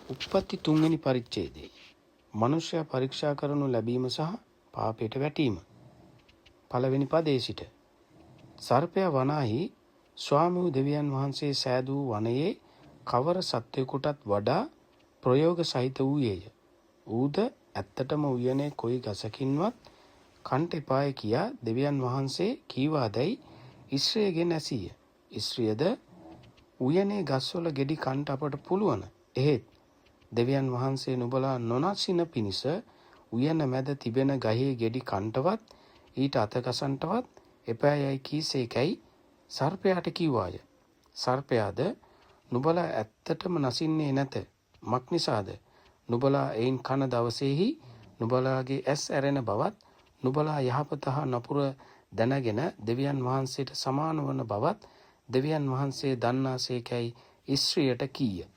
උප්පත්ති තුන්වෙනි පරිච්ඡේදයේ මනුෂ්‍යයා පරීක්ෂා කරනු ලැබීම සහ පාපයට වැටීම. පළවෙනි පදයේ සිට සර්පයා වනාහි ස්වාමි වූ දෙවියන් වහන්සේ සෑදූ වනයේ කවර සත්වයෙකුටත් වඩා ප්‍රයෝග සහිත වූයේය. ඌද ඇත්තටම උයනේ කොයි ගසකින්වත් කන්ට එපාය කියා දෙවියන් වහන්සේ කීවාදැයි ස්ත්‍රියගෙන් ඇසීය. ස්ත්‍රියද උයනේ ගස්වල ගෙඩි කන්ට අපට පුළුවන්. එහෙත් දෙවියන් වහන්සේ නුඹලා නොනසින පිණිස උයන මැද තිබෙන ගහේ ගෙඩි කන්ටවත් ඊට අත ගසන්ටවත් එපා යයි කීසේකැයි සර්පයාට කීවාය. සර්පයාද නුඹලා ඇත්තටම නසින්නේ නැත. මක් නිසාද? නුඹලා එයින් කන දවසේහි නුඹලාගේ ඇස් ඇරෙන බවත් නුඹලා යහපත හා නපුර දැනගෙන දෙවියන් වහන්සේට සමාන වන බවත් දෙවියන් වහන්සේ දන්නාසේකැයි ස්ත්‍රියට කීය.